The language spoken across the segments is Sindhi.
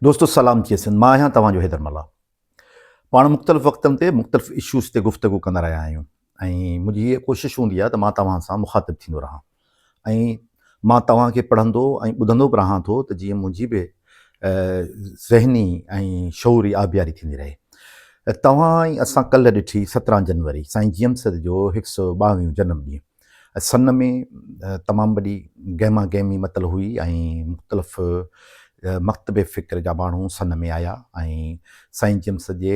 دوستو سلام جي سنڌ مان آهيان توهان جو حيدر ملاح پاڻ مختلف وقتن تي مختلف اشوز تي گفتگو ڪندا رهيا آهيون ۽ منهنجي هيء ڪوشش هوندي آهي ته مان توهان سان مخاطب ٿيندو رهان ۽ مان توهان کي پڙهندو ۽ ٻڌندو به رهان ٿو ته جيئن منهنجي به ذهني ۽ شعوري آبياري ٿيندي رهي توهان ۽ اسان ڪلهه ڏٺي 17 جنوري سائين جي ايم سيد جو هڪ سو ٻاويهون جنم ڏينهن سن ۾ تمام وڏي گهما گهمي متل هئي ۽ مختلف مڪتب فڪر جا ماڻهو سن ۾ آيا ۽ سائين جيمس جي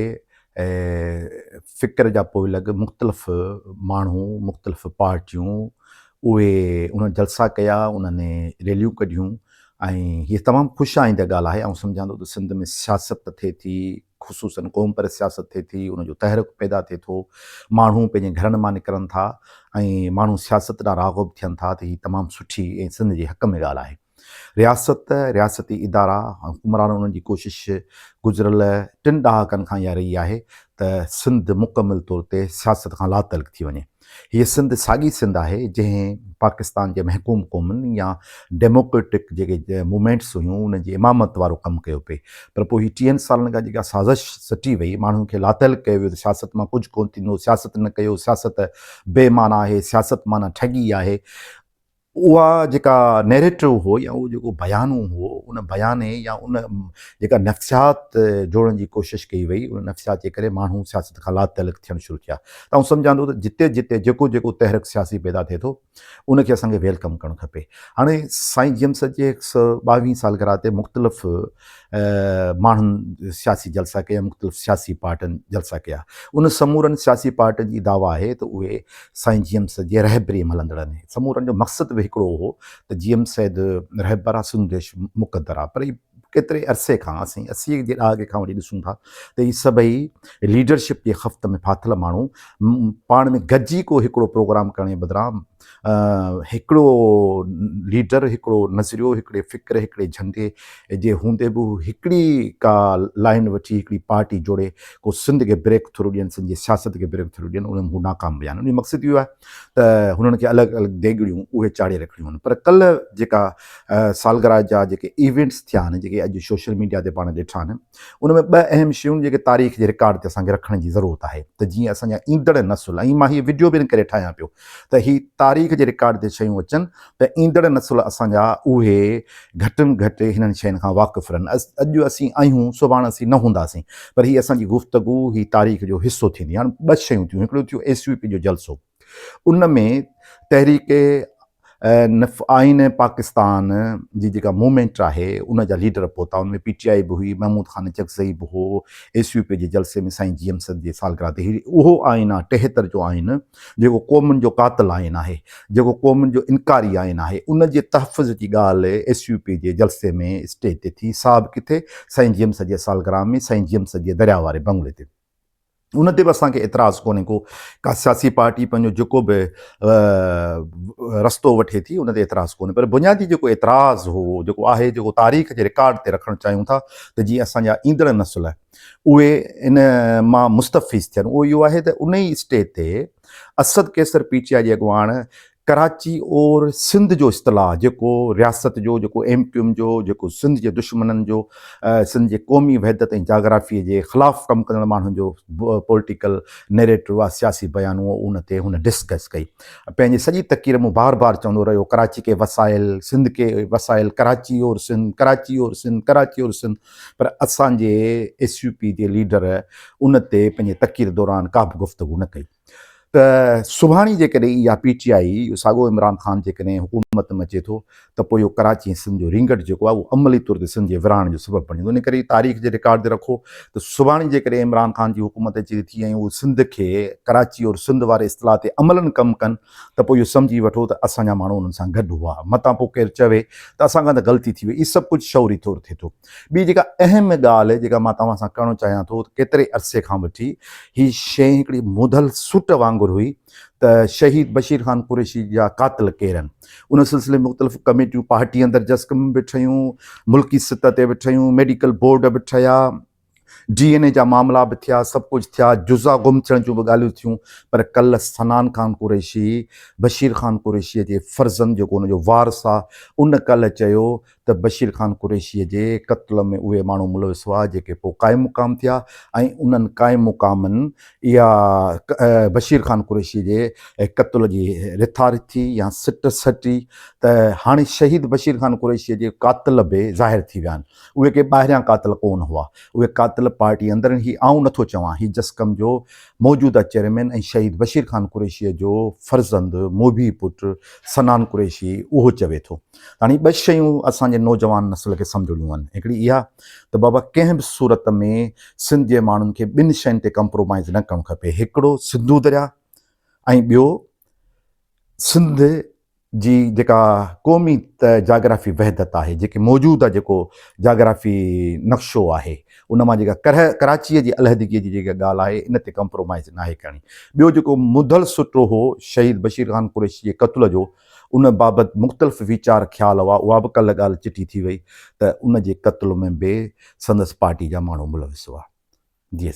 فڪر جا پوئلڳ مختلف ماڻهو مختلف پارٽيون اهي انهن جلسا ڪيا انهن ريليون ڪڍيون ۽ هي تمام خوش آئنده ڳالهه آهي آئون سمجهان ٿو ته سنڌ ۾ سياست ٿئي ٿي خصوصاً قوم پرست سياست ٿئي ٿي، ان جو تحرڪ پيدا ٿئي ٿو، ماڻهو پنهنجي گهرن مان نڪرن ٿا ۽ ماڻهو سياست ڏانهن راغب ٿين ٿا ته هي تمام سٺي ۽ سنڌ جي حق ۾ ڳالهه آهي. رياست، رياستي ادارا، حڪمران انهن جي ڪوشش گذريل ٽن ڏهاڪن کان اها رهي آهي ته سنڌ مڪمل طور تي سياست کان لاتعلق ٿي وڃي. هيء سنڌ ساڳي سنڌ آهي، جنهن پاڪستان جي محڪوم قومن يا ڊيموڪريٽڪ جيڪي موومينٽس هيون، انهن جي امامت وارو ڪم ڪيو پئي. پر پوء هي ٽيهن سالن کان جيڪا سازش سٽي وئي، ماڻهن کي لاتعلق ڪيو ويو ته سياست مان ڪجهه ڪونه ٿيندو، سياست نه ڪيو، سياست بي معنيٰ آهي، سياست معنيٰ ٺڳي آهي. اها جيڪا نيريٽو هو يا اهو جيڪو بيانو هو ان بياني يا ان جيڪا نفسيات جوڙڻ جي ڪوشش ڪئي وئي ان نفسيات جي ڪري ماڻهو سياست کان لاتعلق ٿيڻ شروع ٿيا ته آئون سمجهان ٿو ته جتي جتي جيڪو جيڪو تحرڪ سياسي پيدا ٿئي ٿو ان کي اسان کي welcome ڪرڻ کپي هاڻي سائين جي ايم سيد جي هڪ سو ٻاويهين سالگرهه تي مختلف ماڻهن سياسي جلسا ڪيا مختلف سياسي پارٽين جلسا ڪيا ان سمورن سياسي پارٽين جي دعويٰ آهي ته اهي سائين جي ايم سيد جي رهبري ۾ هلندڙ آهن. سمورن جو مقصد به هڪڙو هو ته جي ايم سيد رهبر آ سنڌ ديش مقدر آ پر هي ڪيتري عرصي کان اسين 80 جي ڏهاڪي کان وٺي ڏسون ٿا ته هي سڀئي ليڊرشپ جي خفت ۾ ڦاٿل ماڻهو پاڻ ۾ گڏجي ڪو هڪڙو پروگرام ڪرڻ جي بدران هڪڙو ليڊر هڪڙو نظريو هڪڙي فڪر هڪڙي جهنڊي جي هوندي به هو هڪڙي ڪا لائين وٺي هڪڙي پارٽي جوڙي ڪو سنڌ کي بريڪ ٿرو ڏين سنڌ جي سياست کي بريڪ ٿرو ڏين ان ۾ هو ناڪام ويا آهن ان جو مقصد اهو آهي ته هنن کي الڳ الڳ ديڳڙيون اهي چاڙهي رکڻيون آهن پر ڪلهه جيڪا سالگرهه جا جيڪي ايونٽس ٿيا آهن جيڪي اڄ سوشل ميڊيا تي پاڻ ڏٺا آهن ان ۾ ٻه اهم شيون جيڪي تاريخ جي رڪارڊ تي اسان کي رکڻ جي ضرورت آهي ته جيئن اسان جا ايندڙ نسل ۽ مان هي وڊيو به ان ڪري ٺاهيان پيو ته هي تاريخ جي رڪارڊ تي شيون اچن ته ايندڙ نسل اسان جا اهي گهٽ ۾ گهٽ هنن شين کان واقف رهن. اڄ اسين آهيون، سڀاڻ اسين نه هونداسين، پر هي اسان جي گفتگو هي تاريخ جو حصو ٿيندي. هاڻ ٻه شيون ٿيون، هڪڙو ٿيو ايس يو پي جو جلسو، ان ۾ تحريڪ آئين پاڪستان جي جيڪا موومينٽ آهي، ان جا ليڊر پهتا، ان ۾ پي ٽي آء به هئي، محمود خان اچڪزئي به هو، ايس يو پي جي جلسي ۾ سائين جي ايم سيد جي سالگرهه تي هي اهو آئين آهي، 73 جو آئين، جيڪو قومن جو قاتل آئين آهي، جيڪو قومن جو انڪاري آئين آهي، ان جي تحفظ جي ڳالهه ايس يو پي جي جلسي ۾ اسٽيج تي ٿي، سا به ڪٿي؟ سائين جي ايم سيد جي سالگرهه ۾ سائين جي ايم سيد جي درياء واري بنگلي تي. ان تي به اسان کي اعتراض ڪونهي ڪو، ڪا سياسي پارٽي پنهنجو جيڪو به رستو وٺي ٿي ان تي اعتراض ڪونهي، پر بنيادي جيڪو اعتراض هو، جيڪو آهي، جيڪو تاريخ جي رڪارڊ تي رکڻ چاهيون ٿا ته جيئن اسان جا ايندڙ نسل اهي ان مان مستفيض ٿين اهو اهو آهي ته ان ئي اسٽيج تي اسد قيصر پي ٽي آء جي اڳواڻ ڪراچي اور سنڌ جو اصطلاح جيڪو رياست جو جيڪو ايم ڪيو ايم جو جيڪو سنڌ جي دشمنن جو سنڌ جي قومي وحدت ۽ جاگرافي جي خلاف ڪم ڪندڙ ماڻهن جو پوليٽيڪل نيريٽو آ سياسي بيان هو ان تي هن ڊسڪس ڪئي پنهنجي سڄي تقرير ۾ بار بار چوندو رهيو ڪراچي ڪي وسائل سنڌ ڪي وسائل ڪراچي اور سنڌ ڪراچي اور سنڌ ڪراچي اور سنڌ پر اسان جي ايس يو پي جي ليڊر ان تي پنهنجي تقرير دوران ڪا به گفتگو نه ڪئي ته سڀاڻي جيڪڏهن اها پي ٽي آء اهو ساڳو عمران خان جيڪڏهن حڪومت ۾ اچي ٿو ته پوء اهو ڪراچي ۽ سنڌ جو رينگٽ جيڪو آهي اهو عملي طور تي سنڌ جي ورهائڻ جو سبب بڻجندو ان ڪري تاريخ جي رڪارڊ تي رکو ته سڀاڻي جيڪڏهن عمران خان جي حڪومت اچي ٿي ۽ اهو سنڌ کي ڪراچي اور سنڌ واري اصطلاح تي عملن ڪم ڪن ته پوء اهو سمجهي وٺو ته اسان جا ماڻهو انهن سان گڏ هئا. متان پوء ڪير چوي ته اسان کان ته غلطي ٿي وئي. اهي سڀ ڪجهه شعوري طور ٿئي ٿو. ٻي جيڪا اهم ڳالهه جيڪا مان توهان سان ڪرڻ چاهيان ٿو ته ڪيتري عرصي کان وٺي هي شيء هڪڙي مڌل سٽ وانگر هئي ته شهيد بشير خان قريشي جا قاتل ڪير آهن. ان سلسلي ۾ مختلف ڪميٽيون پارٽي اندر جسقم به ٺهيون، ملڪي سطح تي به ٺهيون، ميڊيڪل بورڊ به ٺهيا، ڊي اين اي جا معاملا به ٿيا، سڀ ڪجهه ٿيا، جزا گم ٿيڻ جون به ڳالهيون ٿيون، پر ڪلهه صنعان خان قريشي، بشير خان قريشيء جي فرزند جيڪو ان جو وارث آ، ان ڪلهه چيو ته بشير خان قريشيء جي قتل ۾ اهي ماڻهو ملوث هئا جيڪي پوء قائم مقام ٿيا ۽ انهن قائم مقامن اها بشير خان قريشيء جي قتل جي رٿا رٿي يا سٽ سٽي ته هاڻي شهيد بشير خان قريشيء جي قاتل به ظاهر ٿي ويا آهن. اهي ڪي ٻاهريان قاتل ڪونه هئا. اهي قاتل پارٽي اندر آهن. هي آئون نٿو چوان، هي جسقم جو موجوده چيئرمين ۽ شهيد بشير خان قريشيء جو فرزند موڀي پٽ صنعان قريشي اهو چوي ٿو. هاڻي ٻه شيون اسان جي نوجوان نسل کي سمجهڻيون آهن. هڪڙي اها ته بابا ڪنهن به صورت ۾ سنڌ جي ماڻهن کي ٻن شين تي ڪمپرومائيز نه ڪرڻ کپي. هڪڙو سنڌو درياء ۽ ٻيو سنڌ جي جيڪا قومي جاگرافي وحدت آهي، جيڪي موجوده جيڪو جاگرافي نقشو آهي، ان مان جيڪا ڪراچيء جي علحدگيء جي جيڪا ڳالهه آهي، ان تي ڪمپرومائيز ناهي ڪرڻي. ٻيو جيڪو مڌل سٽو هو شهيد بشير خان قريشي جي قتل جو، ان بابت مختلف ويچار خيال هئا، اها به ڪلهه ڳالهه چٽي ٿي وئي ته ان جي قتل ۾ به سندس پارٽي جا ماڻهو ملوث هئا. جي.